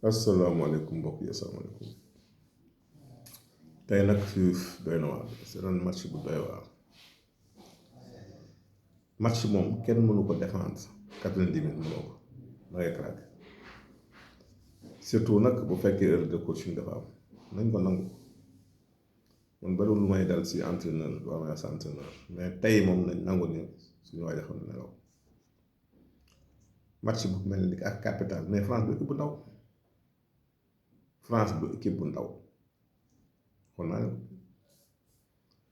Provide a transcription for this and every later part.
asalaamaaleykum mbokk yi asalaamaaleykum tey nag doy na waar c'est un match bu doy waar match moom kenn mënu ko défendre 90 minutes mënoo ko da ngay craqué surtout nag bu fekkee erreur de coaching dafa am nañ ko nangu man bariwul lu may dal si entraîneur du amee sa entraîneur mais tey moom nañ nangu ni suñu waaj a xam ne nelaw match bu mel ni ak capital mais France du équipe bu ndaw France du équipe bu ndaw kon naa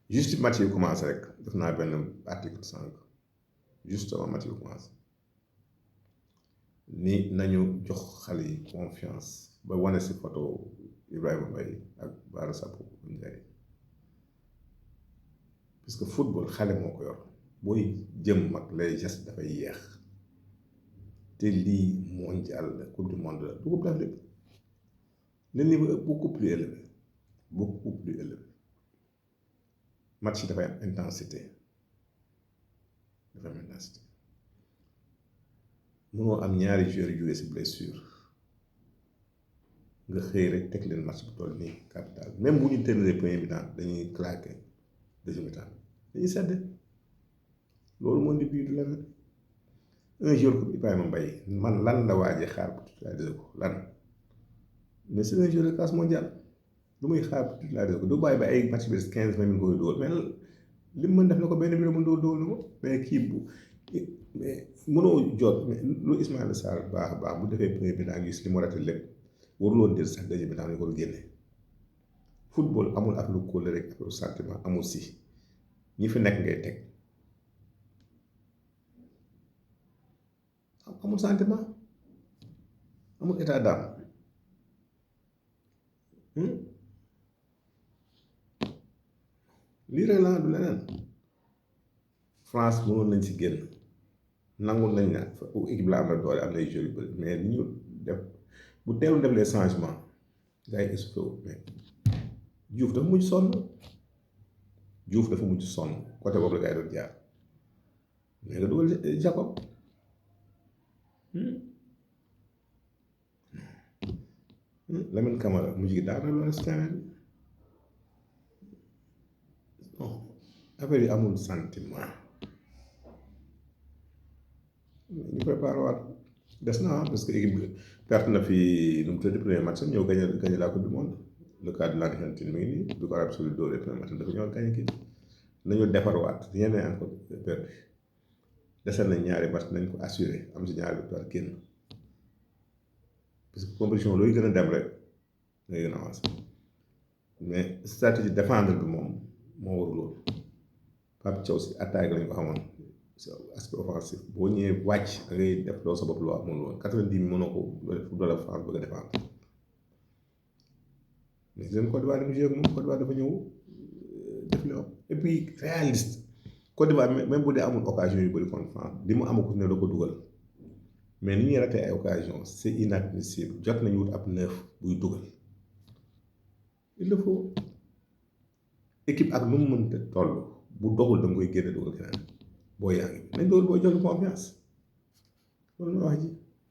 juste match yi commencé rek def naa benn article sànq juste avant match yi commencé ni nañu jox xale yi confiance ba wane si photo Ibrahima Mbaye ak Bara Sapoko Ndiaye parce que football xale moo ko yor booy jëm mag les gestes dafay yeex te lii mondial la coupe du monde la du coupe d'Afrique le niveau est beaucoup plus élevé match yi dafay am intensité mënoo am ñaari joueurs yu jógee si blessure nga xëy rek teg leen match bu toll nii capital même bu ñu tënee premier mi-temps dañuy claqué deuxième mi-temps dañuy sedd loolu moo di bii du la un jour comme Ibrahima Mbaye man lan la waajee xaar pour titulariser ko lan mais c'est un joueur de classe mondiale lu muy xaar pour titulariser ko du bàyyi ba ay match bi 15-20 minutes koy dóor mais li mu mën def na ko benn bi mu dóor na ko mais kii bu mais mënoo jot lu Ismaïla Sarr baax a baax bu defee premier bi naa gis li mu raté lépp waruloon jël sax deuxième bi naa ko génne football amul ak lu kóol rek ak lu sentiment amul si ñi fi nekk ngay teg amul sentiment amul état d'âme lii rek la du leneen France mënoon nañ si génn nangul nañ na équipe la am na doole am nay joueurs yu bëri mais li ñu def bu teelu def les changements gars yi explosé mais Diouf dafa mujj sonn côté boobu la gars yi doon jaar mais nga dugal Jacob Lamine Camara mujj gi daal na loolu si terrain non affaire yi amul sentiment ñu préparé waat des na parce que équipe bi perte na fi nu mu tëdd premier match ñëw gagné la coupe du monde le cas de l'Argentine mi ngi nii du ko Arabie Saoudite dóoree premier match dafa ñëw gagné kii nañu defarwaat rien n'est encore perdu desal nañ ñaari match nañ ko assuré am si ñaari victoire génn parce que compétition looy gën a dem rek ngay gën a avancé mais stratégie défendre bi moom moo warul loolu Pape Thiaw si attaque lañ ko xamoon si aspect offensif boo ñëwee wàcc da ngay def loo sa bopp loo amul woon 90 mënoo ko football la France bëgg a défendre mais seen Côte d'Ivoire dafa joué ak moom Côte d'Ivoire dafa ñëw def li et puis réaliste Côte d'Ivoire même bu dee amul occasion yu bëri contre France li mu amagut ne da ko dugal mais ni ñuy raté ay occasion c'est inadmissible jot nañu wut ab neuf buy dugal il le faut équipe ak nu mu mënta toll bu doxul da nga koy génne dugal keneen boo yaa ngi nañ dool boo jox confiance loolu mooy wax ji